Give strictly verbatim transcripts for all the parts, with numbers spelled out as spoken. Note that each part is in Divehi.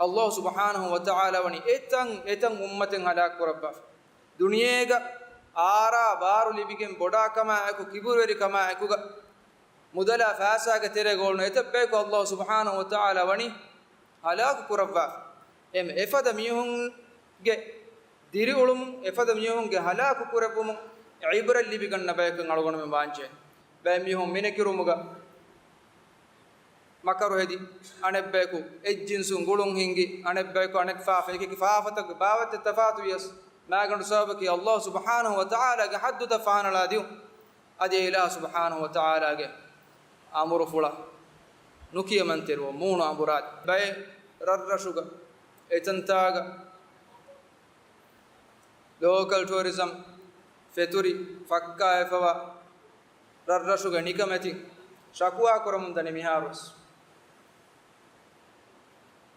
ﷲ ސުބްޙާނަހޫ ވަތަޢާލާ ވަނީ އެތަން އެތަން އުއްމަތެއް ހަލާކު ކުރައްވާފަ. ދުނިޔޭގަ އާރާ ބާރު ލިބިގެން ބޮޑާކަމާ އެކު، ކިބުރުވެރިކަމާ އެކުގަ، މުދަލާ ފައިސާގެ ތެރޭގަ އުޅުނު އެތައް ބަޔަކު ﷲ ސުބްޙާނަހޫ ވަތަޢާލާ ވަނީ ހަލާކު ކުރައްވާފަ. އެމަ އެފަދަ މީހުންގެ ދިރިއުޅުމުން، އެފަދަ މީހުންގެ ހަލާކު ކުރެއްވުމުން ޢިބްރަތް ލިބިގަންނަ ބަޔަކު އަޅުގަނޑުމެން ވާންޖެހޭ. ބައެއް މީހުން މިނެކިރުމުގަ މަކަރު ހެދި، އަނެއްބަޔަކު އެއްޖިންސުން ގުޅުން ހިންގި، އަނެއްބަޔަކު އަނެއް ފާފަ، އެކި ފާފަތަކުގެ ބާވަތެއް ތަފާތު ވިޔަސް، މާގަނޑު ސަބަބަކީ ﷲ ސުބްޙާނަހޫ ވަތަޢާލާގެ ޙައްދުތައް ފަހަނަޅާ ދިއުން. އަދި އެ އިލާހު ސުބްޙާނަހޫ ވަތަޢާލާގެ އަމުރުފުޅަށް ނުކިޔަމަންތެރިވުން، މޫނު އަނބުރާ ބައެއް ރަށްރަށުގަ އެތަންތާގަ ލޯކަލް ޓޫރިޒަމް ފެތުރި ފައްކާވެފަވާ ރަށްރަށުގެ ނިކަމެތި ޝަކުވާ ކުރަމުން ދަނީ މިހާރުވެސް.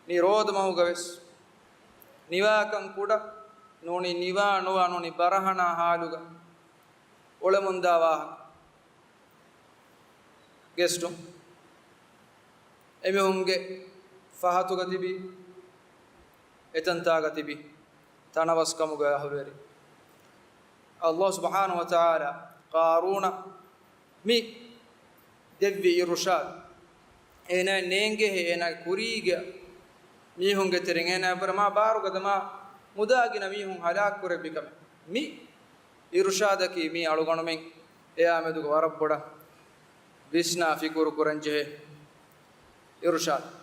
މި ރޯދަމަހުގަވެސް ނިވާކަން ކުޑަ ނޫނީ، ނިވާ ނުވާ ނޫނީ، ބަރަހަނާ ހާލުގަ އުޅެމުންދާ ވާހަކަ. ގެސްޓުން އެމީހުންގެ ފަހަތުގަ ތިބި، އެތަންތާގަ ތިބި ތަނަވަސްކަމުގަ އަހުލުވެރި. ﷲ ސުބްޙާނަހޫ ވަތަޢާލާ ޤާރޫނަށް މި ދެއްވި އިރުޝާދު، އޭނާ ނޭނގޭ އޭނާ ކުރީގެ މީހުންގެ ތެރެއިން އޭނާ ބުރަ މާ ބާރުގަ ދަމާ މުދާ ގިނަ މީހުން ހަލާކު ކުރެއްވި ކަމެއް. މި އިރުޝާދަކީ މީ އަޅުގަނޑުމެން އެއާމެދުގަ ވަރަށް ބޮޑަށް ވިސްނާ ފިކުރު ކުރަން ޖެހޭ އިރުޝާދު.